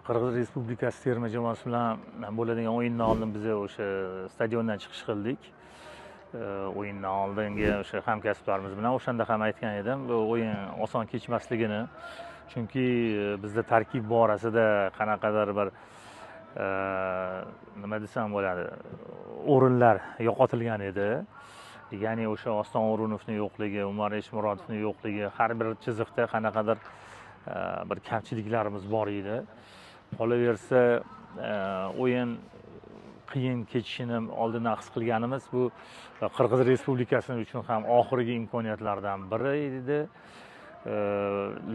Qirg'iz Respublikasi terma jamoasi bilan bo'ladigan o'yindan oldin biz o'sha stadiondan chiqish qildik. O'yindan oldingi o'sha hamkasblarimiz bilan o'shanda ham aytgan edim, bu o'yin oson kechmasligini, chunki bizda tarkib borasida qanaqadir bir nima desam bo'ladi, o'rinlar yo'qotilgan edi. Ya'ni o'sha Oston O'runovning yo'qligi, Umar Eshmurodovning yo'qligi, har bir chiziqda qanaqadir bir kamchiliklarimiz bor edi. Qolaversa, o'yin qiyin kechishini oldindan his qilganimiz bu Qirg'iz Respublikasi uchun ham oxirgi imkoniyatlardan biri edi.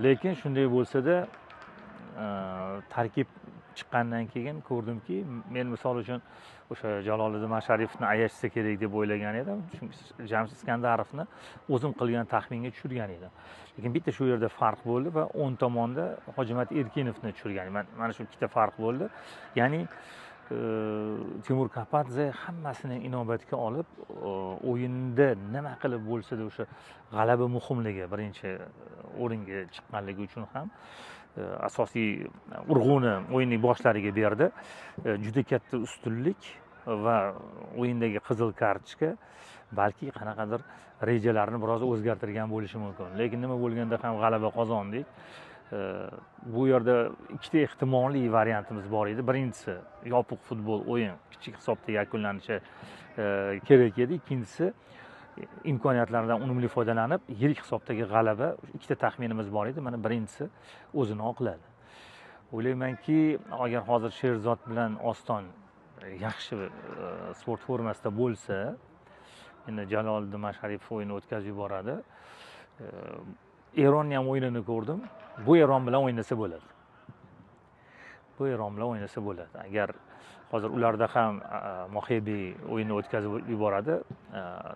Lekin shunday bo'lsa-da, tarkib chiqqandan keyin ko'rdimki, men misol uchun o'sha Jaloliddin Masharipovni ayashsa kerak deb o'ylagan edim. Chunki Jamshid Iskandarovni o'zim qilgan taxminga tushirgan edim. Lekin bitta shu yerda farq bo'ldi va o'ng tomonda Hojimat Erkinovni tushirgan. Mana shu ikkita farq bo'ldi. Ya'ni Timur Kapadze hammasini inobatga olib, o'yinda nima qilib bo'lsa-da o'sha g'alaba muhimligi birinchi o'ringa chiqqanligi uchun ham asosiy urg'uni o'yinning boshlariga berdi. Juda katta ustunlik va o'yindagi qizil kartochka balki qanaqadir rejalarni biroz o'zgartirgan bo'lishi mumkin. Lekin nima bo'lganda ham g'alaba qozondik. Bu yerda ikkita ehtimoliy variantimiz bor edi. Birinchisi yopiq futbol o'yin kichik hisobda yakunlanishi kerak edi. Ikkinchisi imkoniyatlardan unumli foydalanib yirik hisobdagi g'alaba. Ikkita taxminimiz bor edi. Mana birinchisi o'zini oqladi. O'ylaymanki, agar hozir Sherzod bilan Oston yaxshi sport formasida bo'lsa, endi Jaloliddin Masharipov o'yinni o'tkazib yuboradi. Eronni ham o'yinini ko'rdim. Bu Eron bilan o'ynasa bo'ladi. Bu Eron bilan o'ynasa bo'ladi. Agar hozir ularda ham Mohibi o'yinni o'tkazib yuboradi,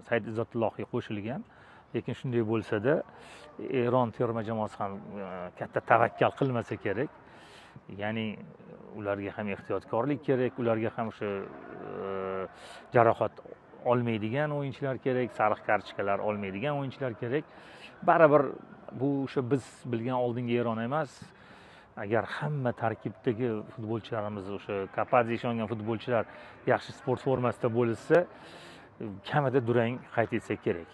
Said Izzatullohga qo'shilgan. Lekin shunday bo'lsa-da, Eron terma jamoasi ham katta tavakkal qilmasa kerak. Ya'ni ularga ham ehtiyotkorlik kerak, ularga ham o'sha jarohat olmaydigan o'yinchilar kerak, sariq kartochkalar olmaydigan o'yinchilar kerak. Baribir bu o'sha biz bilgan oldingi Eron emas. Agar hamma tarkibdagi futbolchilarimiz, o'sha Kapadze ishongan futbolchilar yaxshi sport formasida bo'lsa, kamida durang qayd etsak kerak.